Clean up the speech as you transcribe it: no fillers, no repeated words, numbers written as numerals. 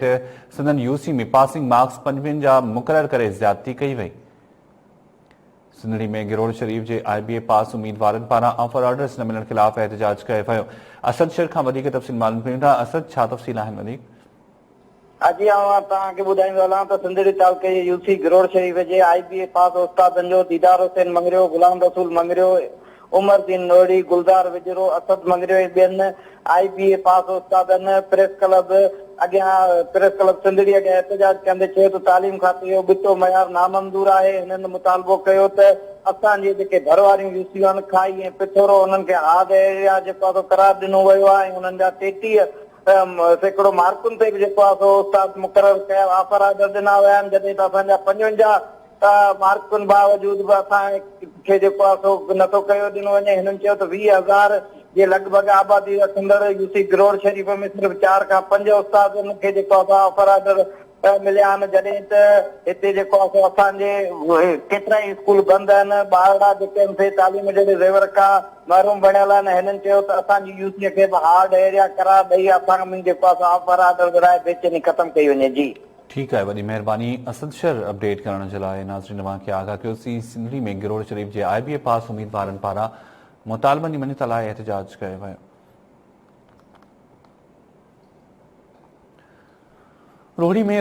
ته سندن يو سي ۾ passing Marx پنجويهن جا مقرر ڪري زيادتي ڪئي وئي. سنڌڙي ۾ گروڙ شريف جي آء بي اي پاس اميدوارن پاران آفر آرڊرز نه ملڻ خلاف احتجاج ڪيو ويو. اسد شر کان وڌيڪ تفصيل معلوم ڪريون ٿا. اسد ڇا تفصيل آهن وڌيڪ؟ اڄ آئون توهان کي ٻڌائيندو هلان ته سنڌڙي تعلقي جي يو سي گروڙ شريف جي آء بي اي پاس استادن جو ديدار حسين مڱريو، غلام رسول مڱريو، عمر دين نوهڙي، گلزار وجهرو، اسد مڱريو ۽ ٻين آء بي اي پاس استادن پريس ڪلب اڳيان پريس ڪلب سنڌڙي اڳيان احتجاج ڪندي چيو ته تعليم کاتي جو ٻٽو معيار نامنظور آهي هنن مطالبو ڪيو ته اسان جي جيڪي ڀر واريون يو سيون آهن کائي ۽ پٿورو انهن کي هارڊ ايريا جيڪو آهي سو قرار ڏنو ويو آهي ۽ انهن جا 33% مارڪن تي به جيڪو آهي سو استاد مقرر ڪيا آفر آرڊر ڏنا ويا آهن جڏهن ته اسان جا 55 مارڪن باوجود به اسان کي جيڪو آهي سو نٿو ڪيو ڏنو وڃي. هنن چيو ته 20 هزار جي لڳ ڀڳ آبادي رکندڙ يو سي گروڙ شريف ۾ صرف چار کان پنج استادن کي جيڪو آهي سو آفر آرڊر مليا آهن جڏهن ته هتي جيڪو آهي سو اسان جي ڪيترائي اسڪول بند آهن ٻارڙا جيڪي آهن سي تعليم جهڙي زيور کان محروم بڻيل آهن هنن چيو ته اسان جي يو سي کي به هارڊ ايريا قرار ڏئي اسان ۾ جيڪو آهي سو آفر آرڊر ورهائي بيچيني ختم ڪئي وڃي جي. ٺيڪ آهي وڏي مهرباني اسد شر اپڊيٽ ڪرڻ جي لاء ناظرين اوهان کي آگاهه ڪيو سين سنڌڙي ۾ گروڙ شريف جي آء بي اي پاس اميدوارن پاران مطالبن جي مڃتا لاء احتجاج ڪيو ويو. روهڙي ۾